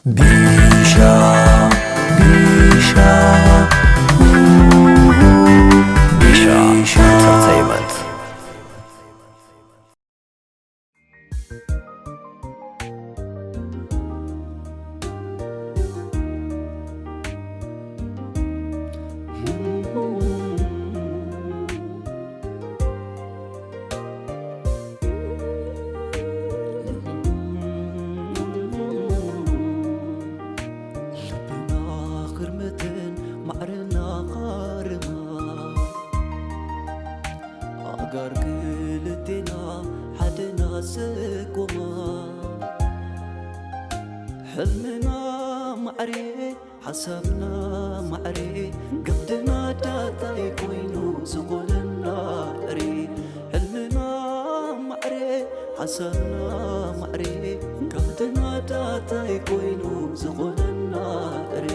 ቢሻ ቢሻ ቢሻ ኢንተርቴይመንት። ልብና ክርምትን ማዕርና ኻርማ ኣጋር ክልቴና ሓደና ዘቆማ ሕልምና ማዕሬ ሓሳብና ማዕሬ ገብትና ዳታይ ኮይኑ ዝኾነና ዕሬ ሕልምና ማዕሬ ሓሳብና ማዕሬ ገብትና ዳታይ ኮይኑ ዝኾነና ዕሬ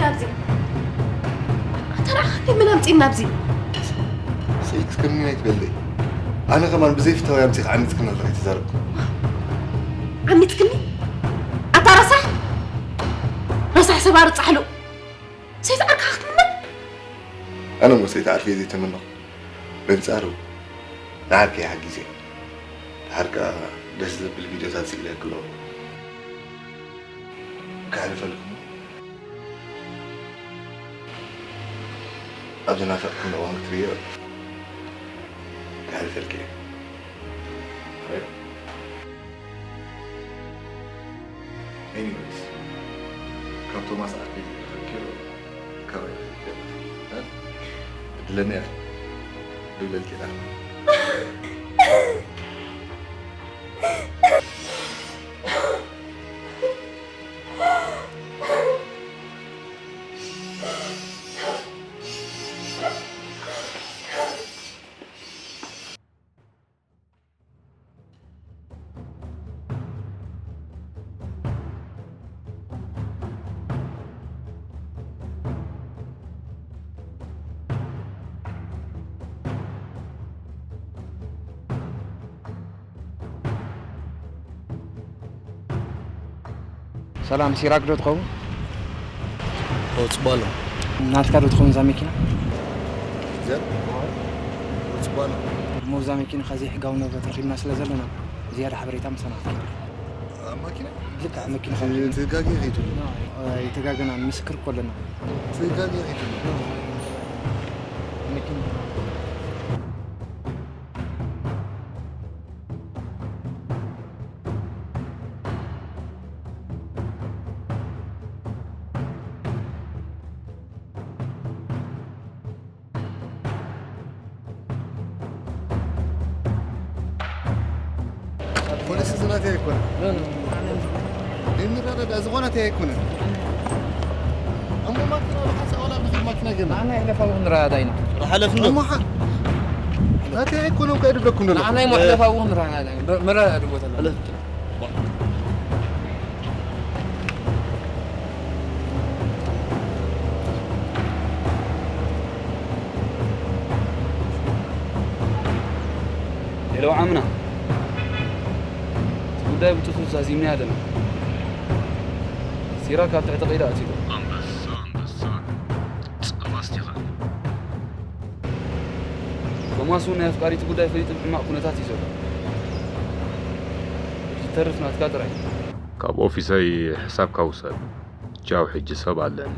ኣብዚ ኣንተ ረኣኻኒ ምን ኣምጺእና ኣብዚ? ሰይት ከምኒ ናይ ትበለይ ኣነ ከማን ብዘይ ፍታዊ ኣምጺኻ ዓሚጽክኒ ኣለኻ ኣይትዛረብ። ዓሚጽክኒ ኣታ ረሳሕ ረሳሕ ሰባሪ ጻሕሉ። ሰይት ዓርካ ክትምነ? ኣነ እሞ ሰይት ዓርከይ ዘይተመነኹ። በንጻሩ ንዓርከይ ሓጊዘ። ድሓር ከኣ ደስ ዘብል ቪድዮታት ስኢለኪ ኣለኹ። ከሕልፈልኩም ኣብ ዝናፈቕክን እዋን ክትርእዮ ከሕልፈልኪ እየ። Anyways ካብ ቶማስ ዓርከይ ዝረኸብክዮ ካባይ ረኺብክዮ ኣለኺ። እ? ዕድለኛ ኢኺ። ድብለልኪ ኢኻ። ሰላም፣ ሲራክ ዶ ትኸውን? ኦ፣ ጽቡቕ ኣሎ። ናትካ ዶ ትኸውን እዛ መኪና? ዘር? ኦ፣ ጽቡቕ ኣሎ። እሞ እዛ መኪና ከዚ ሕጋዊ ንብረት ረኺብና ስለ ዘለና፣ ዝያዳ ሓበሬታ ምሳና ክትገብር። ኣብ ማኪና? ልክዕ መኪና ከም ትጋገ ይኸይዱ። ኣይተጋገናን፣ ምስክር እኮ ኣለና። ትጋገ ይኸይዱ። መኪና። ፖሊስ እዚ ናተይ ኣይኮነን። እንረዳዳ፣ እዚ ኾ ናተይ ኣይኮነን። እሞ ማኪና ብሓንሳእ ዋላ ብዙሕ ማኪና ገና። ንዓና ይሕለፋ እውን ንረዳዳ ኢና። ረሓለፍ እንዶ። እሞ ሓ-፣ ናተይ ኣይኮነን እኮ እየ ድብለኩም ዘሎ። ንዓና ይሞ ሕለፋ እውን ንረዳዳ ኢና። መረዳዳ ድቦ ተሎ። ሄሎ ዓምና፣ እቲ ጉዳይ ብጽፉፍ ዛዚምና ኣለና። ሲራክ ኣብ ትሕቲ ቀይዲ ኣትዩ። ኣንበሳ፣ ኣንበሳ፣ ጸባ ኣስቲኻ። ቶማስ እውን ናይ ኣፍቃሪቱ ጉዳይ ፈሊጡ ብሕማቕ ኩነታት እዩ ዘሎ። ዝተርፍ ናትካ ጥራይ። ካብ ኦፊሰይ ሕሳብካ ውሰድ። ቻው፣ ሕጂ ሰብ ኣለኒ።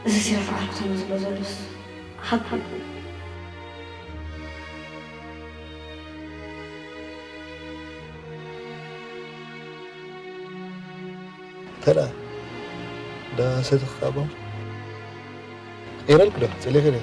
እዚ ሴፍ ዓርኩ ተመዝሎ ዘሎስ ሓቂ ተላ ዳ ሰተኻቦ ቀይረልክ ዶ ጸሊኺ ዶ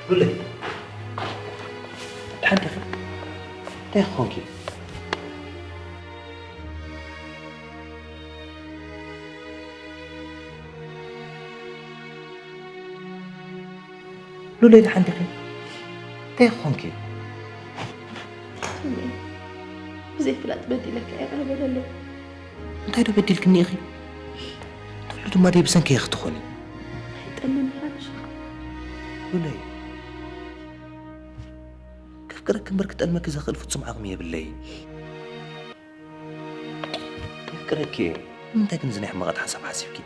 ሉለይ፣ ደሓን ዲኺ? እንታይ ኾንኪ? ሉለይ፣ ደሓን ዲኺ? እንታይ ኾንኪ? ብዘይፍላጥ በዲለካ ይቕረ በለለይ። እንታይ ዶ በዲልክኒ ኢኺ? ኩሉ ድማ ደይ ብሰንኪ ኢኺ ትኾኒ። ኣይጠልምን ሓንሽ። ሉለይ፣ ከፍቅረኪ እምበር ክጠልመኪ ዘኽእል ፍጹም ዓቕሚ የብለይን። የፍቅረኪ እየ። ንምንታይ ግን እዚ ናይ ሕማቓት ሓሳብ ሓሲብኪ?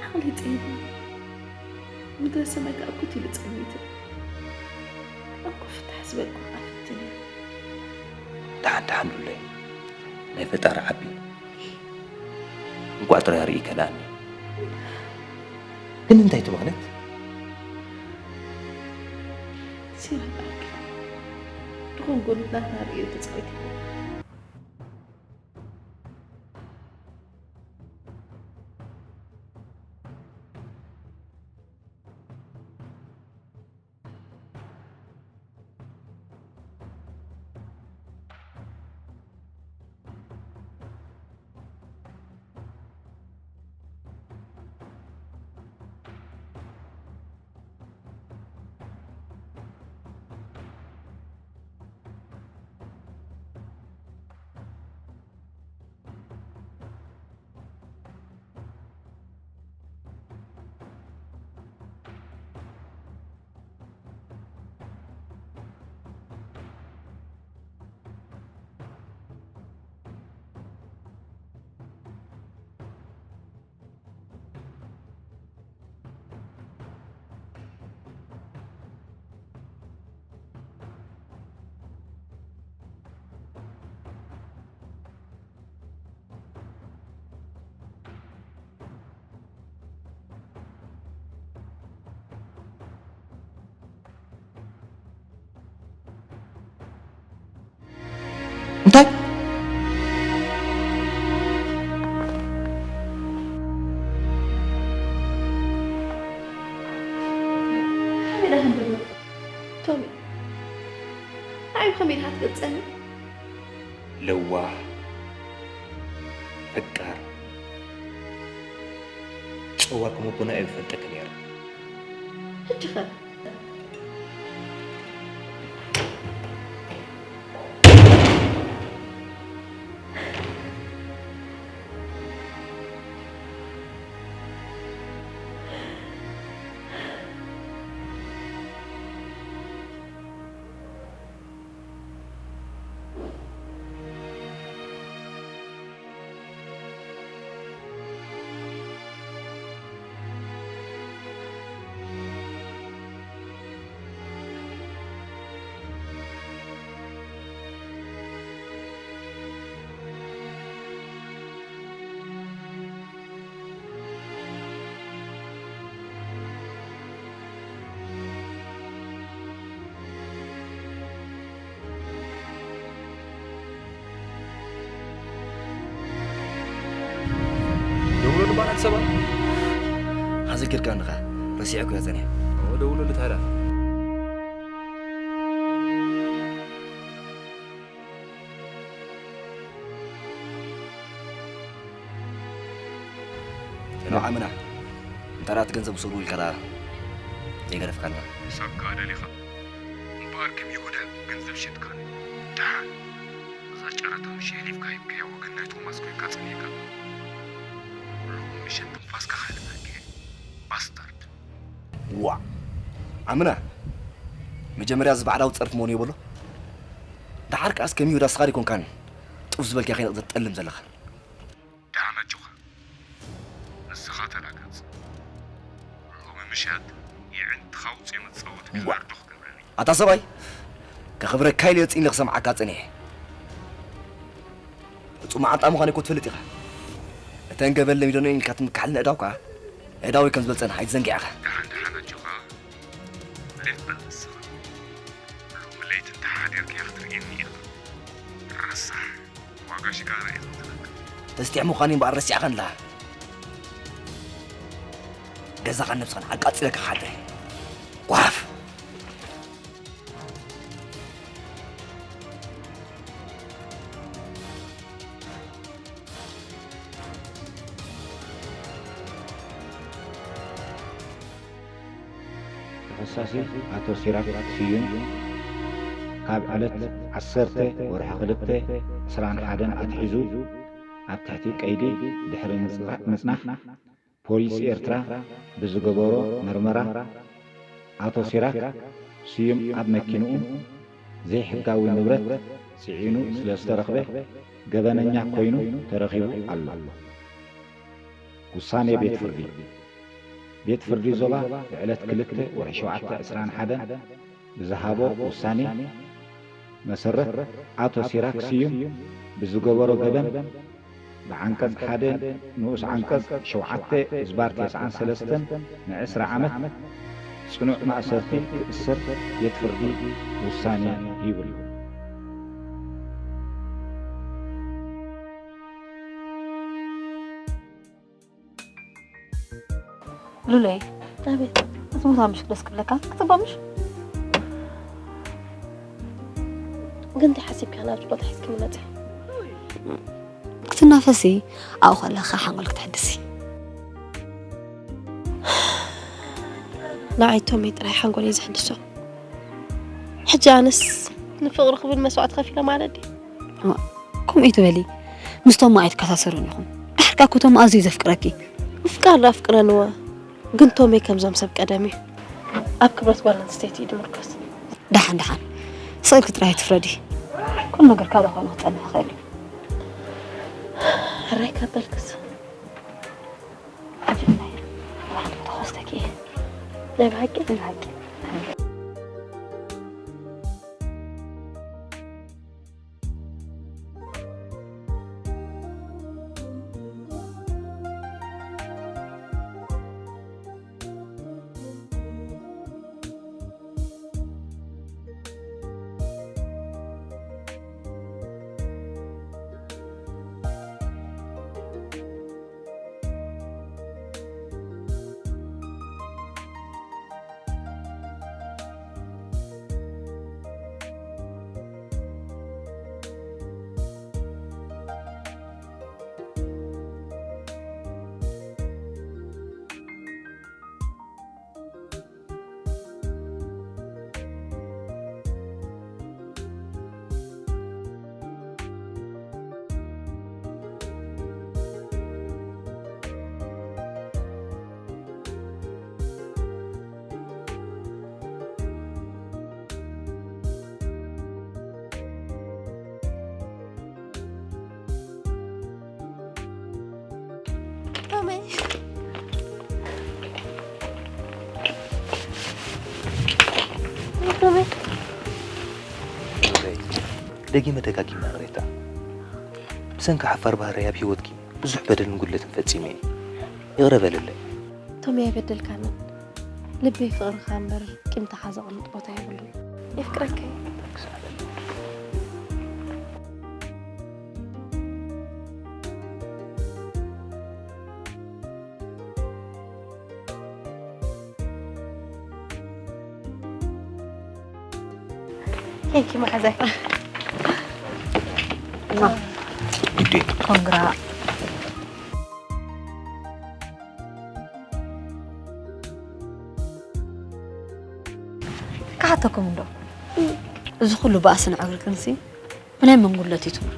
ዓቕሊ ጸይቡ ምድረ ሰማይ ከኣ ኩት ኢሉ ጸኒቱ። ኣብ ኮፍታ ሕስበልኩ ኣፍ ደሓን ደሓን ሉለይ፣ ናይ ፈጣሪ ዓቢ። እንቋዕ ጥራይ ኣርኢ ከለኣኒ። ግን እንታይ እቲ ምኽንያት? ሲራክ ኣኪ ድኹም ጎድናትና ርእዩ ተጻዊትልና። እንታይ? ከመይ ኢለ ክንብሎ? ቶሚ፣ ንዓይ ብኸመይ ኢልካ ትገልጸኒ? ለዋህ፣ ፈቃር፣ ጨዋ ከም ኣቦና እየ ዝፈልጠኪ ነይረ። ሕጂ ኸ? ደውለሉ ባናት ሰባት ኣዘኪርካ እንኻ ረሲዐኩ እያ ጸኒሐ። ደውለሉ ታዲያ። ሄሎ ዓምና፣ እንተ ደኣ እቲ ገንዘብ ውሰድዎ ኢልካ ደኣ ዘይገደፍካና። ሒሳብ ከኣ ደሊኻ እምበኣር ከም ይሁዳ ገንዘብ ሸጥካኒ። ደሓን እዛ ጨረታ ምሽ የሕሊፍካ ሂብካያ ወገን ናይ ቶማስ ኮይንካ ጸኒሕካ። ሎሚ ምሸት ትንፋስካ ከሕልፈካ እየ ባስታርድ። ዋእ ዓምና፣ መጀመርያ እዚ ባዕዳዊ ጸርፊ መን እዩ በሎ? ደሓር ከኣስ ከም ይሁዳ እስኻ ዲኮንካን ጡፍ ዝበልካዮ ከይንቕ ዘትጠልም ዘለኻ? ደሓን ኣጆኻ፣ ንስኻ ተላገጽ። ሎሚ ምሸት የዕንትኻ ኣውጺኤ መጻወቲ ቢልያርዶ ክገብረኒ። ኣታ ሰብኣይ፣ ከኽብረካ ኢለ ጽን ኢለ ክሰምዓካ ጸኒሐ። ፍጹም መዓንጣ ምዃነይ እኮ ትፈልጥ ኢኻ። እተን ገበን ለሚዶንኦ ኢልካ ትምክሓልና ኣእዳው ከኣ ኣእዳወይ ከም ዝበልጸን ኣይትዘንግዕ ኢኻ። ደሓን ደሓን ኣጆኻ፣ ሌፍ በል ንስኻ። ሎሚ ለይቲ እንተሓዲርካያ ክትርእየኒ ኢኻ። ረሳሕ፣ ዋጋ ሽጋራ እየ ዘውጥለካ። ተስጢሕ ምዃነይ እምበኣር ረሲዕካን ኣለኻ። ገዛኻን ነብስኻን ኣቃጺለ ክሓድር እየ። ጓፍ! ተኸሳሲ ኣቶ ሲራክ ስዩም ካብ ዕለት ዓሰርተ ወርሒ ክልተ ዕስራን ሓደን ኣትሒዙ ኣብ ትሕቲ ቀይዲ ድሕሪ ምጽናሕ፣ ፖሊስ ኤርትራ ብዝገበሮ መርመራ፣ ኣቶ ሲራክ ስዩም ኣብ መኪንኡ ዘይሕጋዊ ንብረት ጽዒኑ ስለ ዝተረኽበ፣ ገበነኛ ኮይኑ ተረኺቡ ኣሎ። ውሳኔ ቤት ፍርዲ። ቤት ፍርዲ ዞባ ብዕለት ክልተ ወርሒ ሸውዓተ ዕስራን ሓደን ብዝሃቦ ውሳኔ፣ መሰረት ኣቶ ሲራክ ስዩም ብዝገበሮ ገበን ብዓንቀጽ ሓደ ንኡስ ዓንቀጽ ሸውዓተ እዝባር ተስዓን ሰለስተን ንዕስራ ዓመት ጽኑዕ ማእሰርቲ ክእሰር ቤት ፍርዲ ውሳኔ ሂብሉ። ሉለይ ኣቤት። እዚ ቦታ ምሽ ደስ ክብለካ ክትባ ምሽ ግን እንታይ ሓሲብካ ናብዚ ቦታ ሒዝክኒ መፅእ ክትናፈሲ ኣብኡ ከለካ ሓንጎል ክትሕድሲ ንዓይ ቶሚ ጥራይ ሓንጎል እዩ ዝሕድሶ ሕጂ ኣነስ ንፍቕሪ ክብል መስዋዕት ከፊለ ማለት ድዩ ከምኡ እዩ ትበሊ ምስቶም ኣይትከሳሰሩን ኢኹም ዳሕርካ ኮቶም ኣዝዩ ዘፍቅረኪ ምፍቃር ዶ ኣፍቅረንዎ ግን ቶሜ ከምዞም ሰብ ቀደም እዩ ኣብ ክብረት ጓል ኣንስተይቲ እዩ ድምርኮስ ደሓን ደሓን ስእልኪ ጥራይ ትፍረዲ ኩሉ ነገር ካልእ ኮይኑ ክፀንሕ ይኽእል እዩ ሕራይ ካብ በልክስ ዓጀብናይ ራሕቲ ተኸስተኪ እየ ናይ ብሓቂ ናይ ብሓቂ ደጊመ ደጋጊመ ይቕሬታ። ብሰንኪ ሓፋር ባህረይ ኣብ ህይወትኪ ብዙሕ በደልን ጉድለትን ፈጺመ እየ። ይቕረ በልለይ። ቶሚ ኣይበደልካንን። ልበይ ፍቕርኻ እምበር ቂምታኻ ዘቕምጥ ቦታ የብሉን። የፍቅረካ እየ። Thank you መሓዛይ። ግዴ ኮንግራ ክሓተኩም እንዶ እዚ ኩሉ ባእስን ዕግርግርንሲ ብናይ መን ጉድለት እዩ ትብሉ?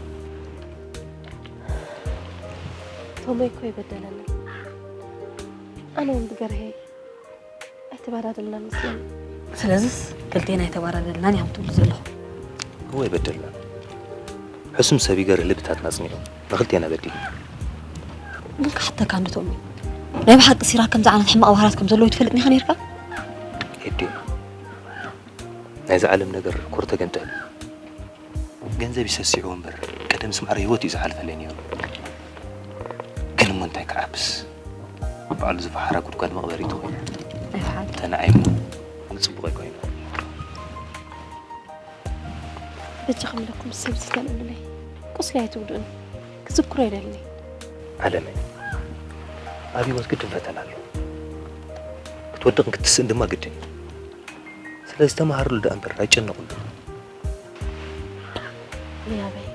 ቶመይ እኮ ይበደለኒ ኣነ እውን ብገርሄ ኣይተባዳደልናን መስለኒ ስለዚስ ክልቴና ኣይተባዳደልናን ኢኹም ትብሉ ዘለኹም እወ ኣይበደልናን ሕሱም ሰብ ይገርህ ልብታትና ኣጽኒዑ ንኽልቴና በዲሉ ግን ክሓተካ እንዶ ቶሚ ናይ ብሓቂ ሲራክ ከምዚ ዓይነት ሕማቕ ባህርያት ከም ዘለዎ ትፈልጥ ኒኻ ነርካ ኤዴ ናይዚ ዓለም ነገር ኮር ተገንጠል ገንዘብ ይሰስዕዎ እምበር ቀደምስ ማዕረ ህይወት እዩ ዝሓልፈለይ ነይሩ። ግን እሞ እንታይ ክዓብስ ባዕሉ ዝፈሓራ ጉድጓድ መቕበሪቱ ኮይና። ኣይፍሓል። እተ ንዓይ እሞ ንጽቡቕ ኣይኮይኑ። በጃኹም ኢለኩም ሰብ ዝተልእሉለይ ቁስሊ ኣይትጉድኡኒ ክዝክሮ ይደሊ። ዓለመይ ኣብ ህይወት ግድን ፈተና ኣሎ። ክትወድቕን ክትስእን ድማ ግድን እዩ። ስለዚ ተመሃርሉ ደኣ እምበር ኣይጨነቕሉ። ያበይ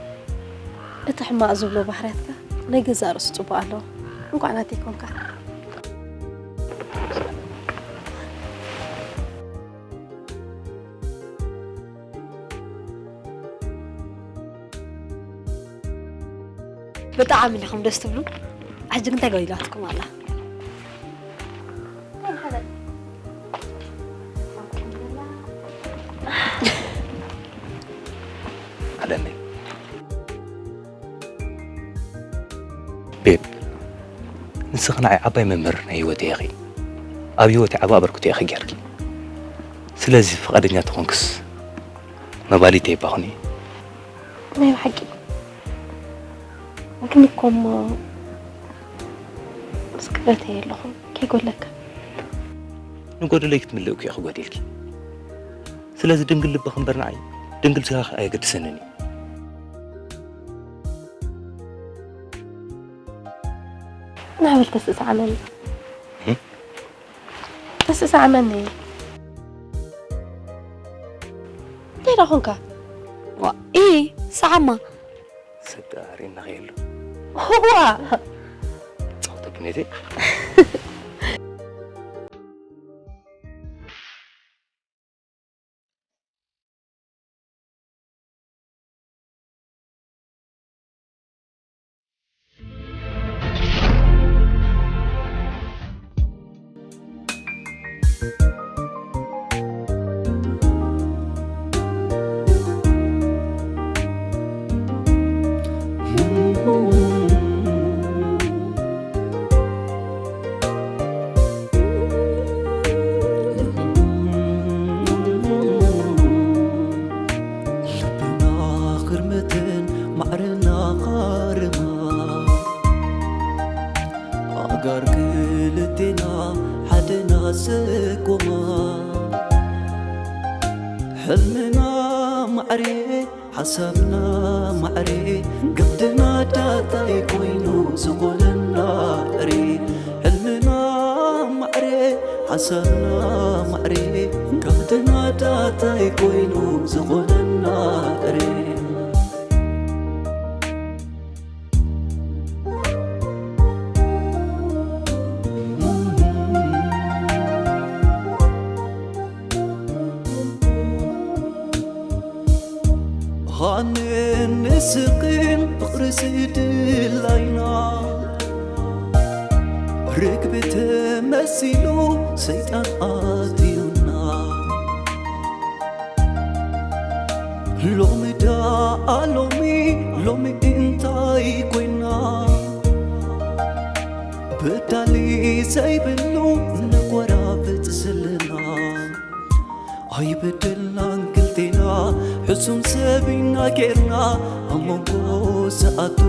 እቲ ሕማቕ ዝብሎ ባህርያትካ ናይ ገዛእ ርእሱ ጽቡቕ ኣለዎ። እንቋዕ ናተይ ኮንካ። ብጣዕሚ ዲኹም ደስ ትብሉ። ሕጂ ግን እንታይ ገዲላትኩም ኣላ? ዓለመይ ቤብ ንስኺ ንዓይ ዓባይ መምህር ናይ ህይወት ኢኺ ኣብ ህይወት ዓቢ ኣበርክቶ ኢኺ ጌርኪ ስለዚ ፍቓደኛ ተኾንክስ መባሊተይ እባ ኹኒ። ናይ ብሓቂ ግን እኮ እሞ ምስ ክብረተይ ኣለኹ ከይጎለካ። ንጎደለይ ክትምልእ እኮ ኢኺ ጎዲልኪ። ስለዚ ድንግል ልብኺ እምበር ንዓይ ድንግል ስጋኺ ኣየገድሰንን እዩ። ናበል ተስእስዓመኒ። ተስእስዓመኒ። እንታይ ደኣ ኾንካ? ዋ፣ ኢ፣ ሰዓማ። ሰጋሪ እናኸየሉ ዋ! ጸውተብኔቴ። ልብና ክርምትን ማዕርና ኻርማ ኣጋር ክልቴና ሓደና ዘቆማ ሕልምና ማዕሬ ሓሳብና ማዕሬ ገድና ዳታይ ኮይኑ ዝኾነና እሬ ሕልምና ማዕሬ ሓሳብና ማዕሬ ገድና ዳታይ ኮይኑ ዝኾነና እሬ ሃንን ንስቕን ፍቕሪ ስድላይና ርግቢ ተመሲሉ ሰይጣን ኣትዩና ሎሚ ደኣ ሎሚ ሎሚ እንታይ ኮይና በዳሊ ዘይብሉ ነጎራብጥ ዘለና ኣይበደልናን ክልቴና ሕሱም ሰብ ኢና ጌርና ኣብ መንጎ ዝኣቱ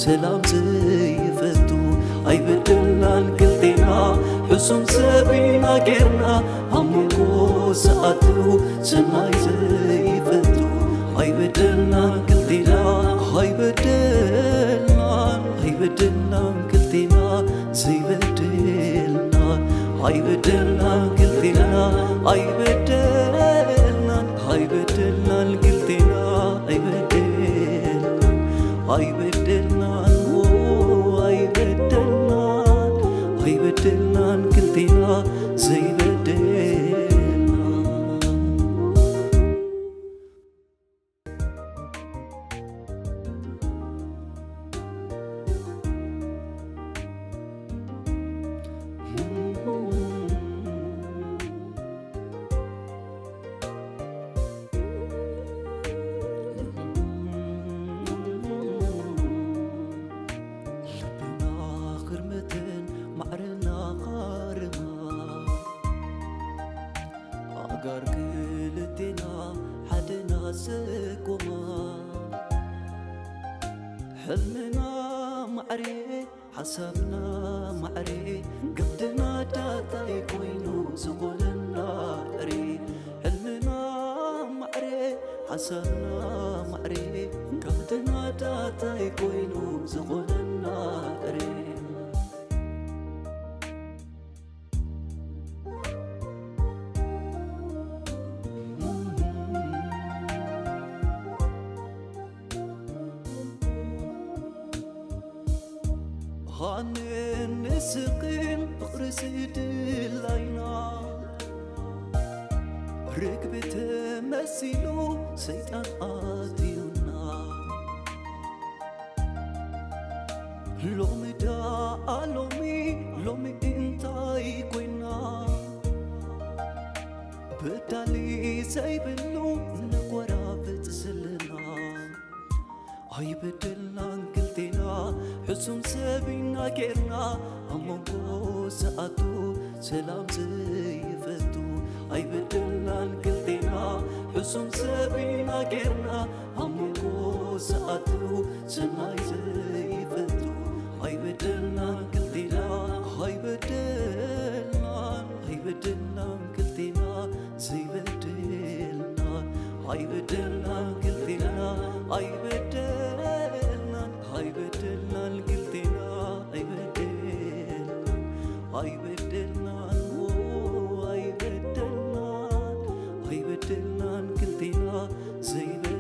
ሰላም ዘይፈቱ ኣይበደልናን ክልቴና ሕሱም ሰብ ኢና ጌርና ኣብ መንጎ ዝኣቱ ሰናይ ዘይፈቱ ኣይበደልናን ክልቴና ኣይበደልናን ኣይበደልናን ክልቴና ዘይበደልና ኣይበደልናን ክልቴና ኣይበደልናን ኣይበደልናን ክልቴና ኣይበደልናን ኣይበደልናን ዎ ኣይበደልናን ኣይበደልናን ክልቴና ዘይበደልና ልብና ክርምትን ማዕርና ኻርማ ኣጋር ክልቴና ሓደና ዘቆማ ሕልምና ማዕሬ ሓሳብና ማዕሬ ገድና ዳታይ ኮይኑ ዝኾነና እሬ ሕልምና ማዕሬ ሓሳብና ማዕሬ ገድና ዳታይ ኮይኑ ዝኾነና እሬ ሃንን ንስቕን ፍቕሪ ስድላይና ርግቢ ተመሲሉ ሰይጣን ኣትዩና ሎሚ ደኣ ሎሚ ሎሚ እንታይ ኮይና በዳሊ ዘይብሉ ነጎራብጥ ዘለና ኣይበደልናን ክልቴና ሕሱም ሰብ ኢና ጌርና ኣብ መንጎ ዝኣቱ ሰላም ዘይፈቱ ኣይበደልናን ክልቴና እሱም ሰብ ኢና ጌርና ኣብ መንጎ ዝኣትው ሰናይ ዘይፈቱ ኣይበደልናን ክልቴና ኣይበደልናን ኣይበደልናን ክልቴና ዘይበደልና ኣይበደልናን ክልቴና ኣይበደልናን ኣይበደልናን ክልቴና ኣይበደልናን ኣይበደልናን ዎ ኣይበደልናን ኣይበደልናን ክልቴና ዘይበደልና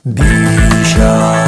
ቢሻ